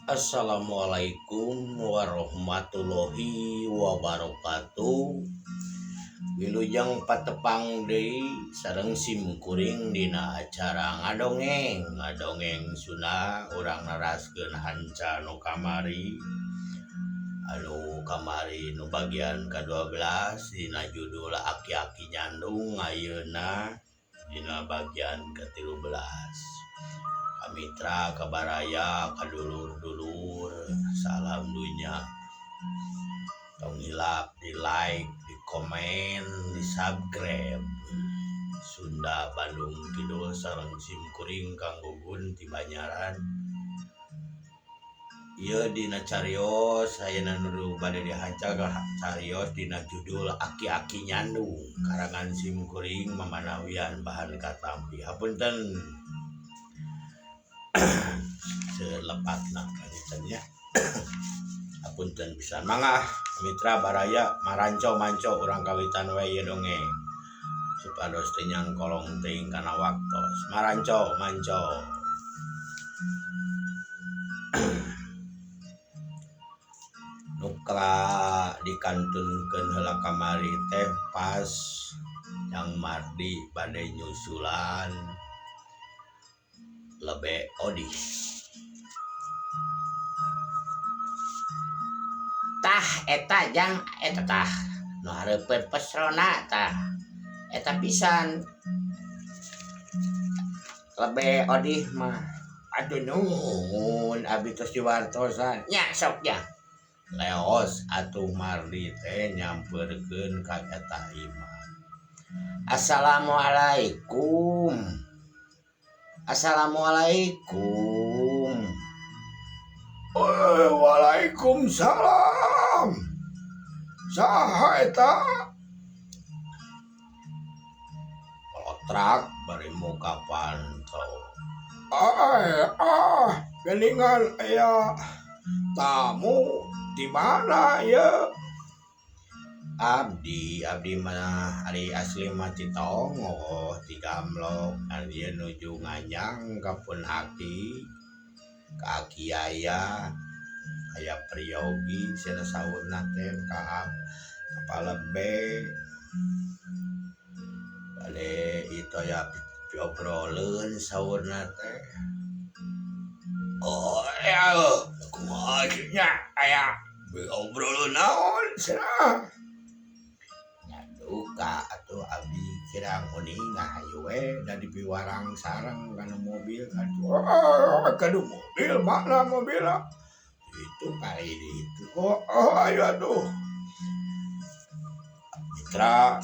Assalamualaikum warahmatullahi wabarakatuh. Wilujeng patepang deui sareng sim kuring dina acara ngadongeng. Ngadongeng Sunda urang neraskeun hanca nu kamari. Anu kamari nu bagian ka-12 dina judul Aki-aki Nyandung, ayeuna dina bagian ke-13. Mitra kabaraya kadulur-dulur, salam dunya. Tong hilap di like, di komen, di subscribe. Sunda Bandung Kidul sareng sim kuring Kang Gugun ti Banyaran. Ieu dina carios ayeuna nu bade dihanca carios dina judul Aki-aki Nyandung karangan sim kuring mamanawian bahan katampi. Hapunten selepatna panginten nya. Hapunten pisan. Mangga mitra baraya maranco manco urang kawitan we ieu dongeng supados teu nyangkolong teuing kana waktos. Maranco manco. Nukla dikantunkeun heula kamari teh pas Jang Mardi bade nyusulan lebe odih. Tah eta jang eta tah nu hareupeun pesrona tah eta pisan lebe odih mah. Aduh nuhun abi tos diwartosan nya sok jang. Leos atuh Mardi teh nyampeurkeun ka eta imah. Assalamualaikum. Assalamualaikum. Waalaikumsalam. Saha eta? Kolotrak bari muka panto. Ah, geuningan aya tamu di mana ieu? Abdi, abdi mah ari asli mah ti Tongoh, ti Gamlok, ari ieu nuju nganjang ka pun aki, ka aki aya, aya priyogi cenah saurna teh ka palebe. Bade itu aya piobroleun saurna teh. Oh, ya, kumaha nya aya piobroleun naon cenah? Duka atuh abdi kirang uninga hayu we da dipiwarang sareng kana mobil atuh. Oh, kadu mobil mana mobilna? Itu kali itu. Oh, oh ayo atuh. Mitra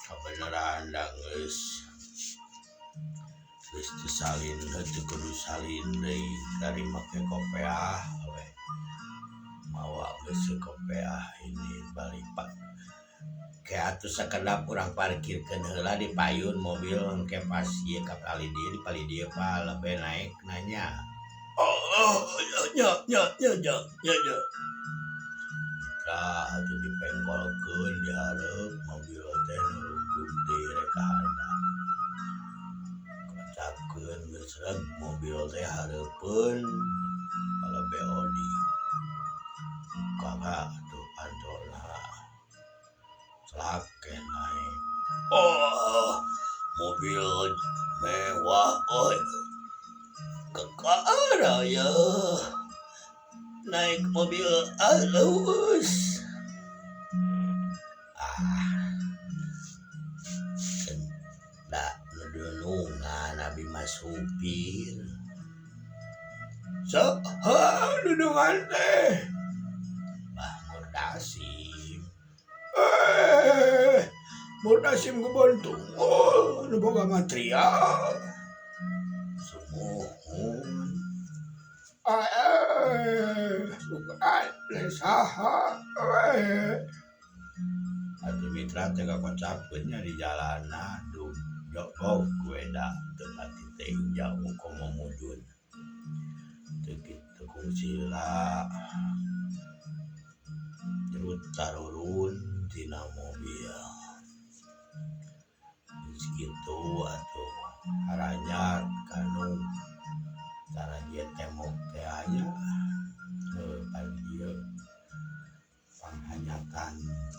kabeneran da geus geus teu salin heuh kudu salin deui dari make kopeah we. Mawa geus kopeah ini balipak. Ke atuh sakedap urang parkirkeun heula di payun mobil engke pas ieu ka pali dieu di pali dieu pa lebe naek nanya. Oh, nya nya nya nya nya nya. Mitra atuh dipengkolkeun di hareup mobil teh nu rugtug deui rek ka handap. Kocapkeun geus reg mobil teh hareupeun palebe odi. Buka atuh pantona. Celak naik. Oh, mobil mewah oi. Kekara ya. Naik mobil halus. Ah. Da nudunungan abi mah supir. Saha dudungan teh? Bah Murdasim. Murdasim kebon tunggul nu boga material. Sumuhun. Suka saha we. Atuh mitra teh kakocapkeun nya di jalanan duh jogog we da teu pati teuing jauh komo mujud. Teu kitu kungsila. Terus tarurun tina mobil. Geus kitu atuh haranyat kanu tara dia tembok teh aya.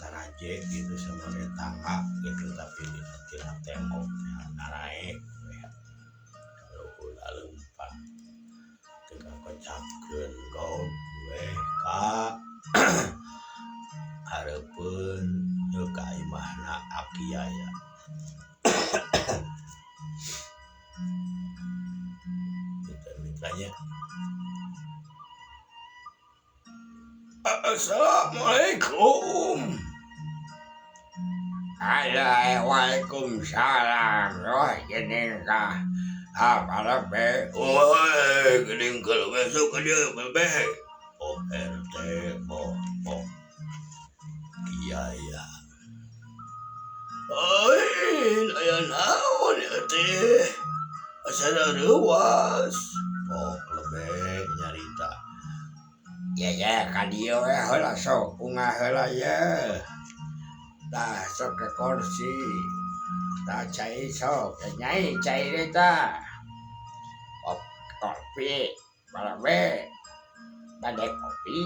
taraje gitu sama tangga gitu tapi tina tembok teh naraek we kaluhur leumpang teu kakocakeun gog we ka hareupeun yeuh ka imahna Aki Yaya. Mitra-mitranya. Assalamualaikum. Waalaikumsalam. Oh, geuning ka apa be? Woi, geuning kalau besok ke dia be. Oh RT, oh oh Kiai ya. Oi, aya naon ieu teh? Asa reuwas. Oh lebe nyarita. Ya ya ka dieu we heula sok ungah heula ye. Tah sok ke kursi. Tah cai sok, nyai cai deui tah. Kopi, balabe. Bade kopi.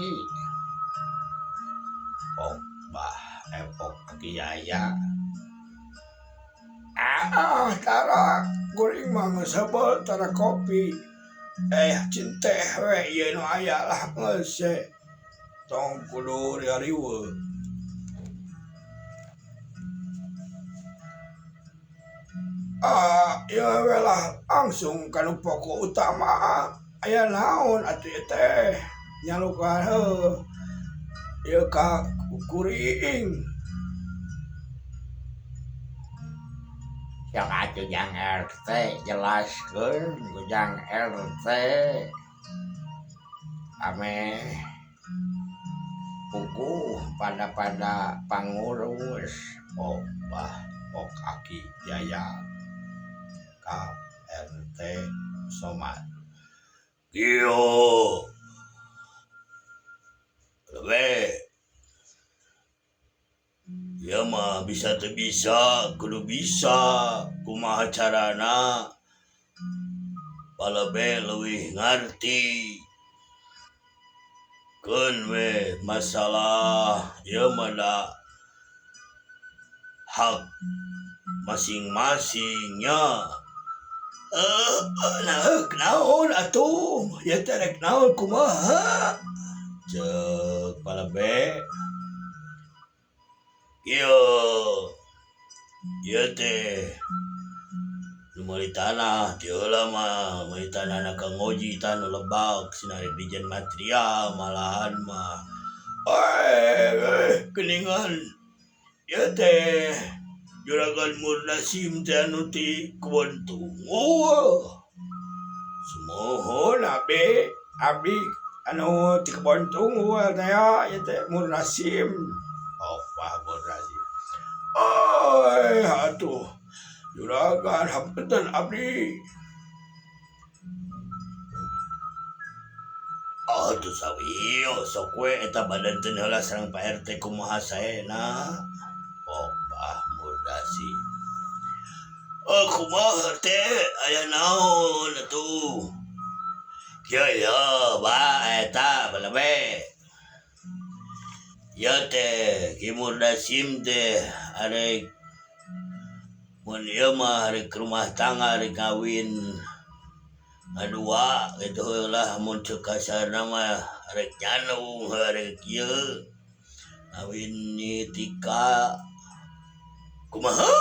Oh, bah epok Aki Yaya. Ah, tara kuring mah geus heubeul tara kopi. Cin teh we ieu nu aya lah geus we. Tong kudu riweuh. Ah, ieu we lah langsung ka nu pokok utama. Aya naon atuh ieu teh? Nyalukan heuh. Ieu ka kuring. Sok atuh jang RT jelaskeun ku jang RT. Ameh puguh pada-pada pangurus. Oh, bah pok Aki Yaya ka RT Somad. Kieu. Lebe. Ya mah bisa teu bisa, kudu bisa. Kumaha carana? Palebe leuwih ngarti. Keun we masalah ieu mah da hak masing-masingnya. Nah, naon atuh? Ieu teh rek naon kumaha? Ceuk palebe. Kieu. Ieu teh nu meuli tanah ti heula mah meuli tanahna ka ngoji tah nu lebak cenah rek dijieun material malahan mah. Geuningan ieu teh juragan Murdasim teh anu ti kebon tunggul. Sumuhun abi, abdi anu ti kebon tunggul teh ya ieu teh Murdasim. Oh, bah Murdasim. Oi, atuh juragan hapunten abdi. Oh, tuh sawieu sok we eta badan teu heula sareng Pak RT kumaha saena. Oh, bah Murdasim. Oh, kumaha teh aya naon atuh? Kieu ya, bah eta balebe. Ieu teh Ki Murdasim teh arek mun ieu mah arek rumah tangga arek kawin ngadua kitu lah mun ceuk kasarna mah arek nyandung arek ieu kawin Nyi Tika. Kumaha?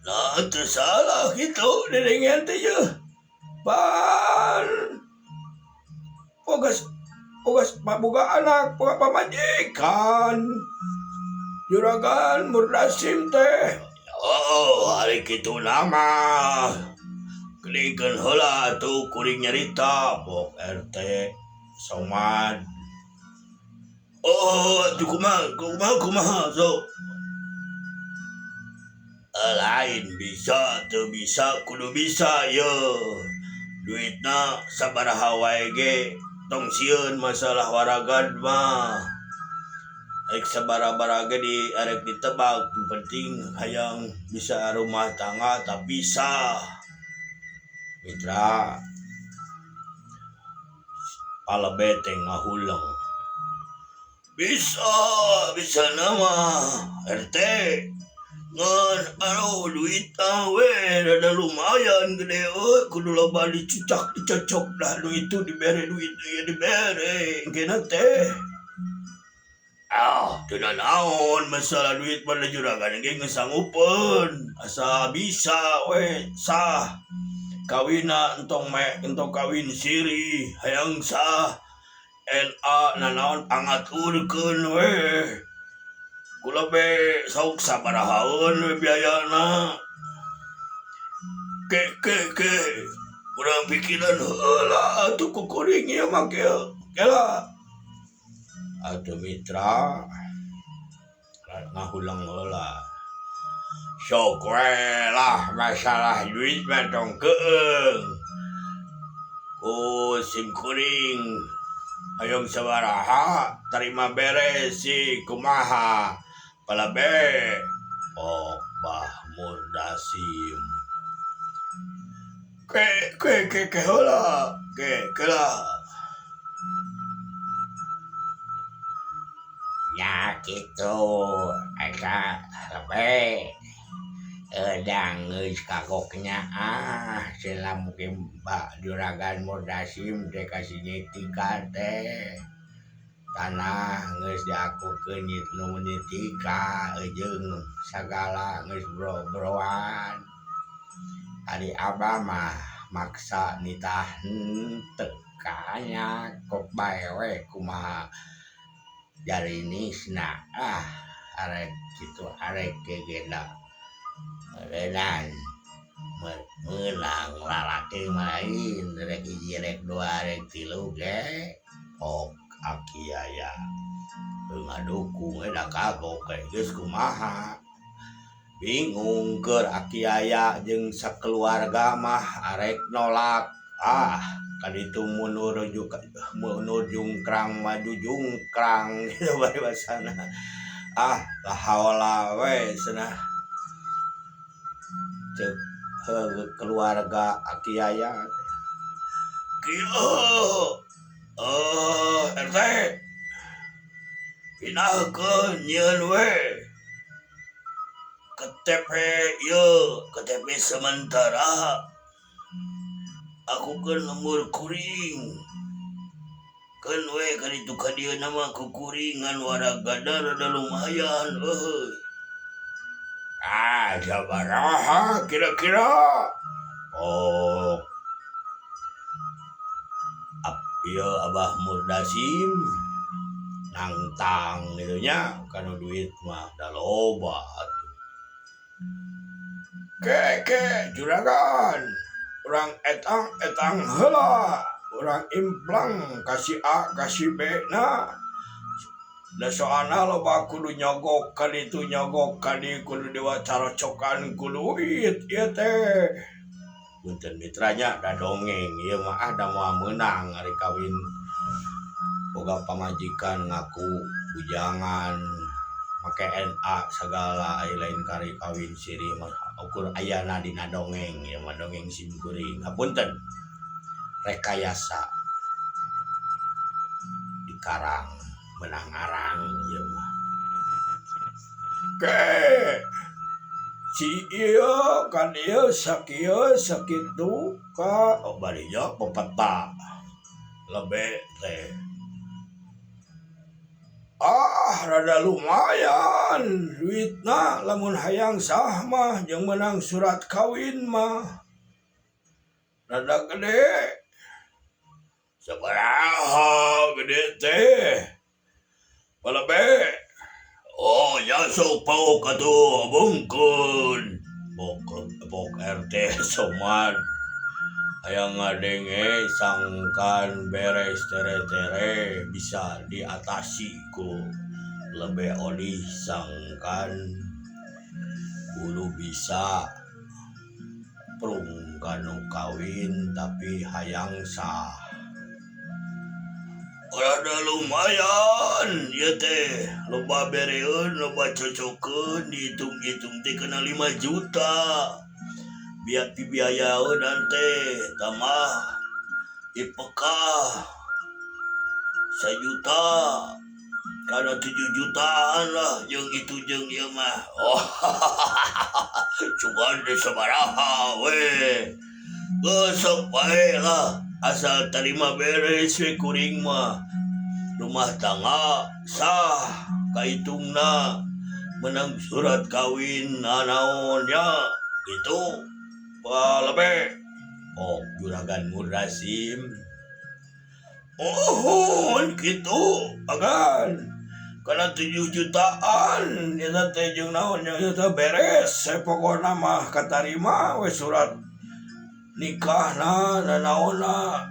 Nah, teu salah kitu dedengean teh yeuh. Pan bogas bogas boga anak boga pamajikan. Juragan Murdasim teh. Oh, ari kitu nama. Geuningan heula atuh kuring nyarita pok RT Somad. Oh, atuh kumaha kumaha kumaha sok. Lain bisa teu bisa kudu bisa ye. Duitna sabaraha wae ge tong sieun masalah waragan mah. Arek sabaraha ge di arek ditebak penting hayang bisa rumah tangga tak bisa. Mitra palebe teh ngahuleng. Bisa bisa nama RT ngan aduh duit we rada lumayan gede euy kudu loba dicucak dicocok dah duit itu dibere duit ieu dibere engkena teh. Ah teu nanaon masalah duit mah da juragan ge geus sanggupeun asa bisa we sah kawinna entong me entong kawin sirih hayang sah. NA nanaon pangaturkeun we. Kula be sauk sabarahaeun we biayana. Ke ke ke urang pikiran heula atuh ku kuring ieu mah kieu. Kela. Atuh mitra ngahuleng heula. Sok we lah masalah duit mah tong keung. Ku sim kuring hoyong sabaraha tarima beres si kumaha palabe ok bah murdasim. Ke ke ke ke heula ke ke lah. Nya kitu eta lebe edang geus kagok nyaah cenah mungkin Pak Juragan Murdasim teh ka si Nyitika teh tanah geus diakukeun nu Nyitika jeung sagala geus bro-broan ari abah mah maksa nitah henteu kanya kok bae we kumaha jarinisna ah arek kitu arek gegeda meureunang meunang lalaki mah lain rek hiji rek dua rek tilu ge ok aki aya ngadukung we da kagok we geus kumaha bingung keur aki aya jeung sakeluarga mah arek nolak ah kaditu mundur mundur jungkrang maju jungkrang gitu paribasana ah la haola we cenah ceuk keluarga aki aya teh kieu RT pindahkeun nyieun we KTP ieu KTP sementara aku kan lembur kuring kan we kaditu ka dieu nama ku kuring ngan waragada rada lumayan euy. Ah sabaraha kira-kira oh ieu Abah Murdasim nangtang kitu nya kana duit mah da loba atuh. Ke ke juragan urang etang etang heula urang implang ka si A ka si B na da soalna loba kudu nyogok ka ditu nyogok ka dieu kudu diwacarocokan ku duit ieu teh. Punten mitranya da dongeng ieu mah ah da moal meunang ari kawin boga pamajikan ngaku bujangan make NA sagala ari lain kari kawin sirih mah ukur ayana dina dongeng ieu mah dongeng sim kuring hapunten rekayasa dikarang meunang ngarang ieu mah. Ke si ieu ka dieu sakieu sakitu ka oh bari nya pepeta lebe teh ah rada lumayan duitna lamun hayang sah mah jeung meunang surat kawin mah rada gede. Sabaraha gede teh palebe oh nya sok paok atuh bungkeun bok bok RT somad hayang ngadenge sangkan beres tere-tere bisa diatasi ku lebe odih sangkan kudu bisa prung kanu kawin tapi hayang sah. Rada lumayan ieu teh loba bereun loba cocokeun dihitung-hitung teh kana 5 juta biar pibiayaeun teh tambah IPK 1 juta Kana 7 jutaan lah jeung itu jeung ieu mah. Oh, cuman di sabaraha we. Geus sok bae lah asal tarima beres we kuring mah. Rumah tangga sah kaitungna menang surat kawin nanaon nya gitu palebe. Oh, juragan Murdasim. Mohon gitu agan karena 7 jutaan eta teh jeung naon nya eta beres saya pokona mah katarima we surat nikahna nanaonna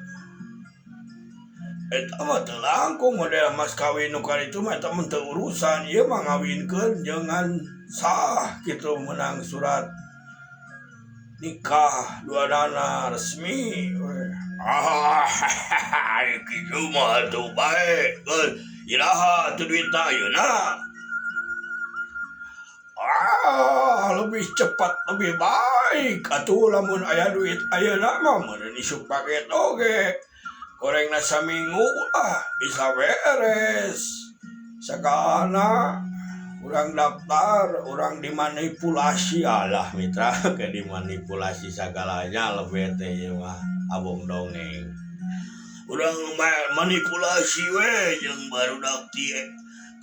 eta mah teu langkung model mas kawin nu karitu mah eta mah teu urusan ieu mah ngawinkeun jangan sah kitu menang surat nikah duanana resmi we. Ah, kitu mah atuh bae. Iraha atuh duitna ayeuna. Ah, lebih cepat lebih baik atuh lamun aya duit ayeuna mah meureun isuk paket oge. Gorengna saminggu ah bisa beres. Sagala urang daftar, urang dimanipulasi alah mitra ke dimanipulasi sagalanya lebih teh ieu mah abong dongeng. Urang manipulasi we jeung barudak ti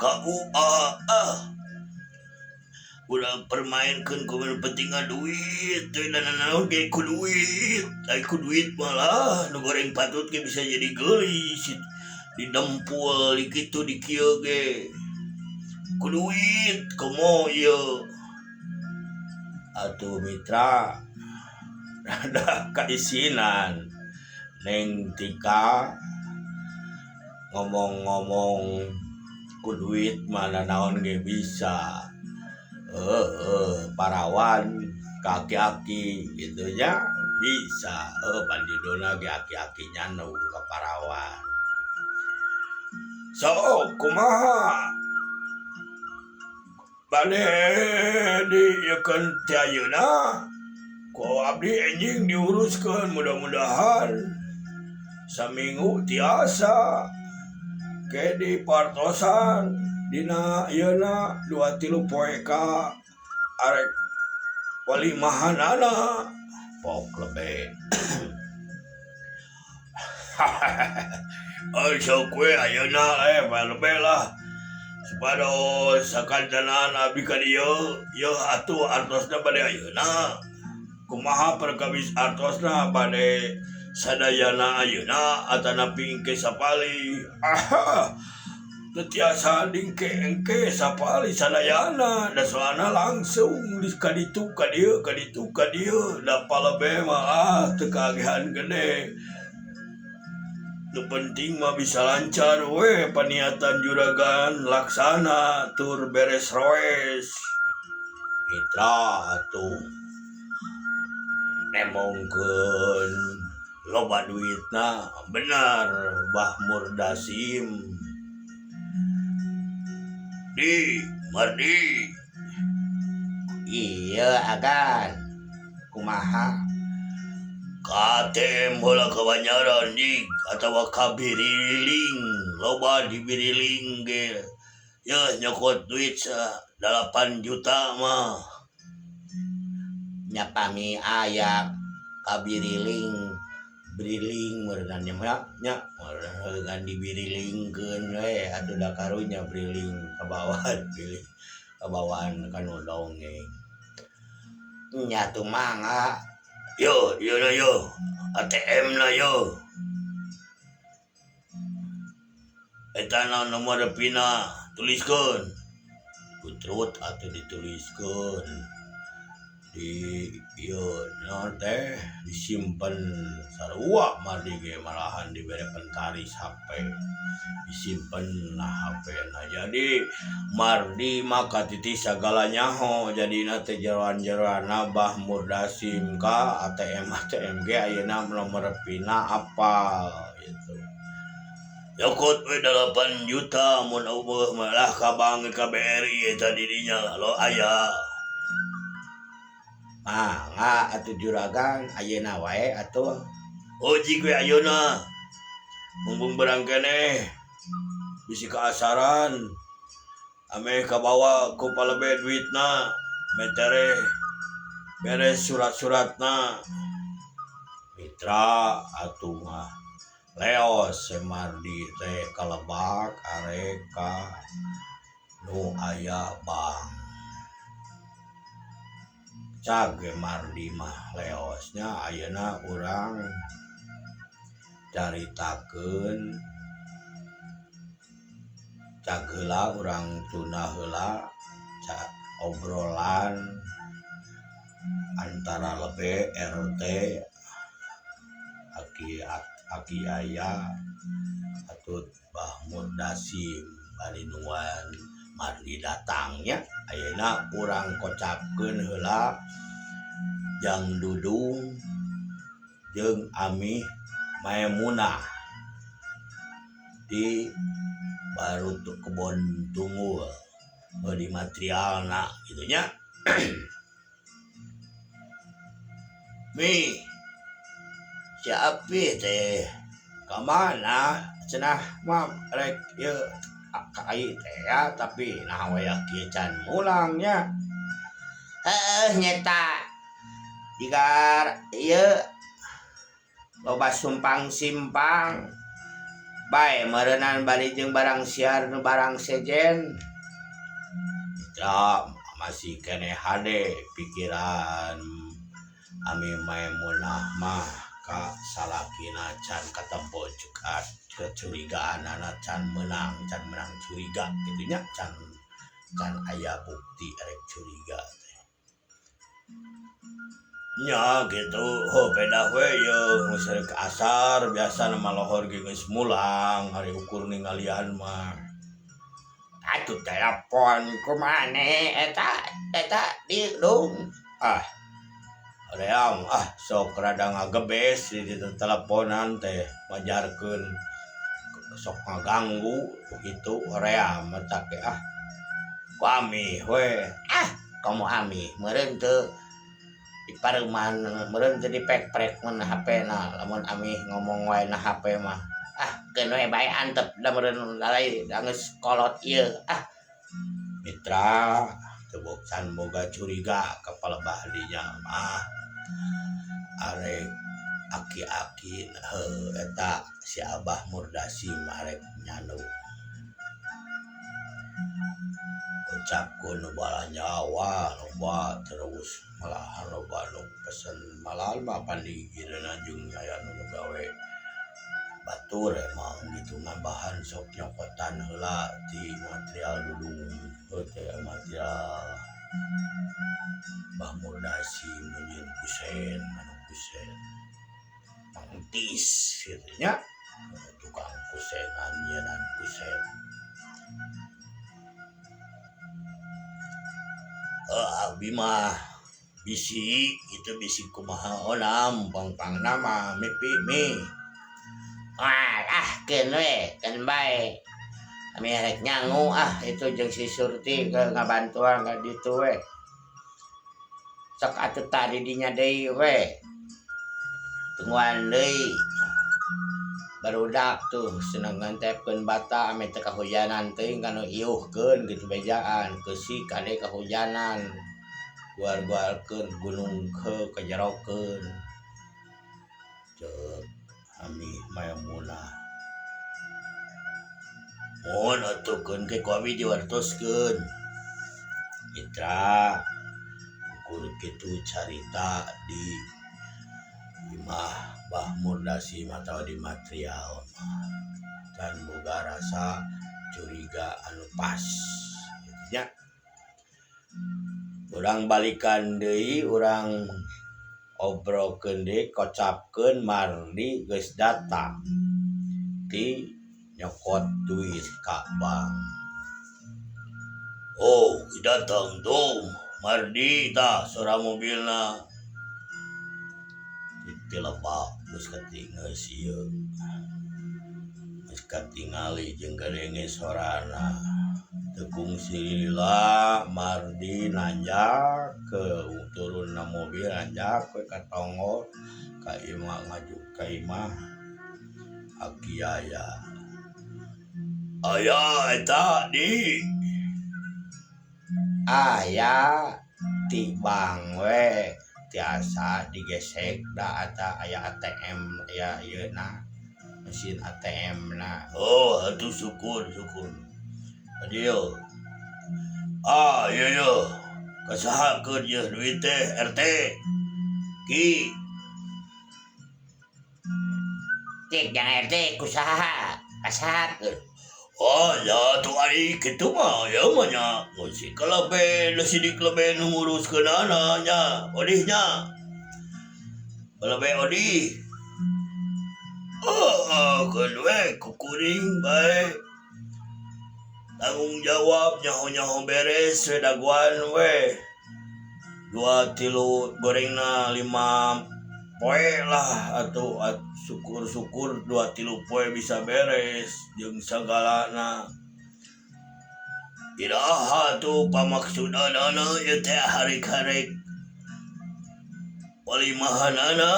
KUA ah. Urang permainkeun ku pentingna duit teh dan naon ge ku duit. Ai ku duit malah nu goreng patut ge bisa jadi geulis didempul di kitu di kieu ge. Ku duit komo ieu. Atuh mitra rada kaisinan Neng Tika ngomong-ngomong ku duit mana naon ge bisa. Parawan kaki-aki gitu nya bisa. Bandidona ge aki-aki nyandung ka parawan. So kumaha bade dieukeun ti ayeuna ku abdi enjing diuruskeun mudah-mudahan saminggu tiasa ke dipartosan dina ieuna 2-3 poe ka arek walimahanana pok lebe. Ai sok we ayeuna lebe lah supados sakantenan abdi ka dieu yeuh atuh artosna bade ayeuna kumaha perkawis artosna bade sadayana ayeuna atanapi engke sapali. Aha, teu tiasa dingke engke sapali sadayana da soalna langsung di kaditu ka dieu kaditu ka dieu da palebe mah ah teu kaagehan gede. Nu penting mah bisa lancar we paniatan juragan laksana tur beres roes. Mitra atuh nemongkeun loba duitna bener Bah Murdasim. Di Mardi. Iya agan kumaha ka ATM heula ka Banjaran dik atawa ka Biriling loba di Biriling ge yeuh nyokot duit 8 juta mah nya pami aya ka Biriling Biriling meureunna nya nya meureun dibirilingkeun we atuh da karunya biriling kabawaan biriling kabawaan kanu dongeng nya tuh mangga yo yo na yo ATM na yo eta na nomor pina tuliskeun putrut atuh dituliskeun di ieu naon teh disimpen sarua mardi ge malahan dibere pentaris HP disimpen lah HP na jadi mardi mah katiti sagala nyaho jadina teh jeroan-jeroan Bah Murdasim ka ATM ATM ge ayeuna nomor pina apal gitu. Nyokot we 8 juta mun eueuh malah ka bank ka BRI eta didinya lo aya. Mangga atuh juragan ayeuna wae atuh. Ojik we ayeuna. Mumpung berang keneh bisi kaasaran. Ameh kabawa ku palebe duitna metereh beres surat-suratna. Mitra atuh mah leos si Mardi teh ka Lebak arek ka nu aya bank. Cag ge Mardi mah leos nya ayeuna urang caritakeun. Cag heula urang tunda heula obrolan antara lebe RT aki aki aya atut Bah Murdasim bari nungguan Mardi datang nya ayeuna urang kocapkeun heula jang Dudung jeung Amih Maemunah di baru kebon tunggul di materialna kitu nya. Mi si Api teh ka mana cenah mah rek ieu ka ai teh ya tapi naha wayah kieu can mulang nya. Heuh nyeta jiga ieu loba sumpang simpang bae meureunan bari jeung barang siar nu barang sejen. Mitra masih keneh hade pikiran Ami Maimunah mah ka salakina can katempo cukat kecurigaanana can meunang curiga kitu nya can can aya bukti arek curiga teh. Nya kitu heuh pedah we ieu geus rek asar biasana mah lohor ge geus mulang ari ukur ningalian mah. Atuh telepon ku maneh eta eta di dung. Ah reang ah sok rada ngagebes di teleponan teh majarkeun sok ngaganggu kitu hoream matak ge ah ku amih we. Ah komo amih meureun teu dipareuman meureun teu dipek-prek mun HP na lamun amih ngomong wae na HP mah. Ah keun we bae antep da meureun lalai da geus kolot ieu ah. Mitra teu can boga curiga ka palebah dinya mah arek aki-aki heuh eta si Abah Murdasim arek nyanu. Ucapkeun nu balanjawa loba terus malahan loba nu pesen malahan mah pandigireunna jeung aya nu gawe batur emang gitu ngambahan sok nyokotan heula ti material dudung heuh teh material Bah Murdasim nu nyieun kusen anu kusen mangtis kitu nya tukang kusenan nyieunnan kusen. Abi mah bisi kitu bisi kumaha onam pangpangna mah mipi mi. Alah keun we keun bae ami rek nyangu ah itu jeung si Surti ke ngabantuan ka ditu we. Sok atuh tadi dinya deui we. Tungguan deui. Barudak tuh senang ngantepkeun bata ame teu kahujanan teuing kanu iuhkeun kitu bejaan keusi kade kahujanan. Guar-guarkeun gunung ke kajerokeun. Ceuk Ami Maimunah. Mun atuh keun ke ku abi diwartoskeun. Mitra ukur kitu carita di imah Bah Murdasim atawa di material mah can boga rasa curiga anu pas kitu nya. Urang balikan deui urang obrolkeun deui kocapkeun Mardi geus datang ti nyokot duit ka bank. Oh datang tuh Mardi tah sora mobilna. Ti lebak geus katingeus ieu. Geus katingali jeung gadenge sorana. Teu kungsi lila Mardi nanjak ke turun na mobil nanjak we ka tonggo ka imah ngajuk ka imah aki aya. Aya eta di. Aya ti bank we tiasa digesek da eta aya ATM aya ieu na mesin ATM na. Oh, atuh syukur syukur. Adieu. Ah, iya iya. Ka saha keun ieu duit teh RT? Ki. Cik jang RT ku saha? Ka saha keun? Oh, ya tuh ari kitu mah ya mah nya. Ngeusi kalabe da sidik lebe nu nguruskeunana nya, odih nya. Kalabe odih. Oh, keun we kukuring bae. Tanggung jawab nyaho-nyaho beres we dagoan we. Dua tilu gorengna 5 poe lah atau syukur-syukur 2 3 poe bisa beres jeung sagalana. Iraha tuh pamaksudana ieu teh harek-harek palimahanana?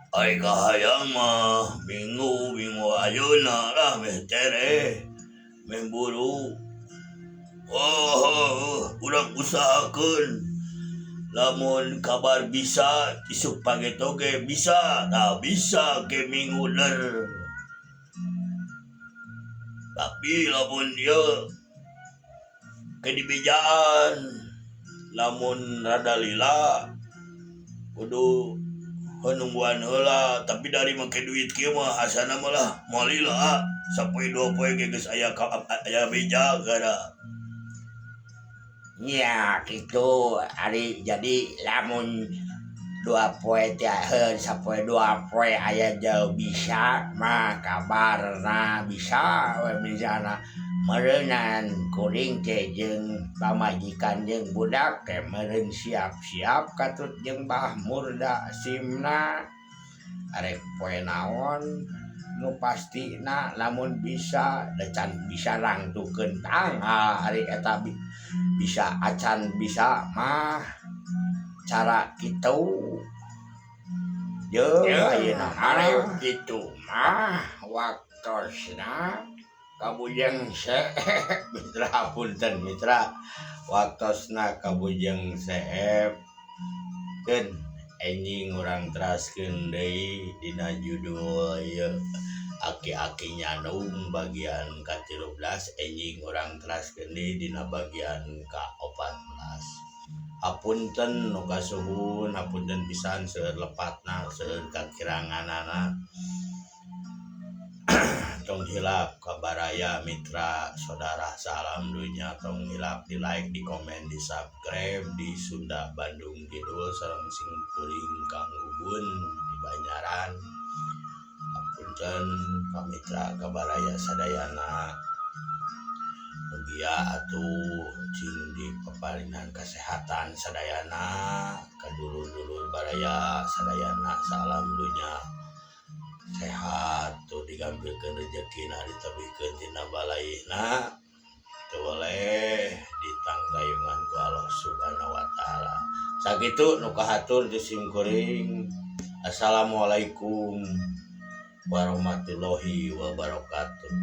Ari kahayang mah minggu minggu ayeuna lah meh tereh meh buru. Oh, urang usahakeun lamun kabar bisa isuk pageto ge bisa tah bisa ke minggu ler, tapi lamun ieu ke dibejaan lamun rada lila kudu nungguan heula. Tapi dari make duit kieu mah asana mah lah moal lila, sapoe 2 poe ge geus aya aya beja gara. Nya kitu ari jadi lamun 2 poe teh heuh sapoe 2 poe aya jauh bisa mah kabarna bisa we misalna meureunan kuring teh jeung pamajikan jeung budak teh meureun siap-siap katut jeung Bah Murda simna arek poe naon nu pastina. Lamun bisa da can bisa nangtukeun tanggal ari eta bisa acan bisa mah cara kitu jeung ayeuna mah kitu mah waktosna kabujeng seep mitra. Punten mitra, waktosna kabujeng seep keun enjing urang teraskeun deui dina judul ieu Aki-aki Nyandung bagian ka-13. Enjing urang teraskeun deui dina bagian ka-14. Hapunten nu kasuhun, hapunten pisan seueur lepatna, seueur kakiranganana. Tong hilap ka baraya mitra saudara salam dunya, tong hilap di like, di komen, di subscribe di Sunda Bandung Kidul sareng sing kuring Kang Ubun di Banjaran. Hapunten ka mitra ka baraya sadayana, mugia atuh cing dipaparinan kesehatan sadayana ka dulur-dulur baraya sadayana salam dunya sehat tuh digampilkeun rezekina, ditebihkeun tina balaina, teu boleh ditangtayungan ku Allah Subhanahu wa taala. Sakitu nu kahatur ti sim kuring. Assalamualaikum warahmatullahi wabarakatuh.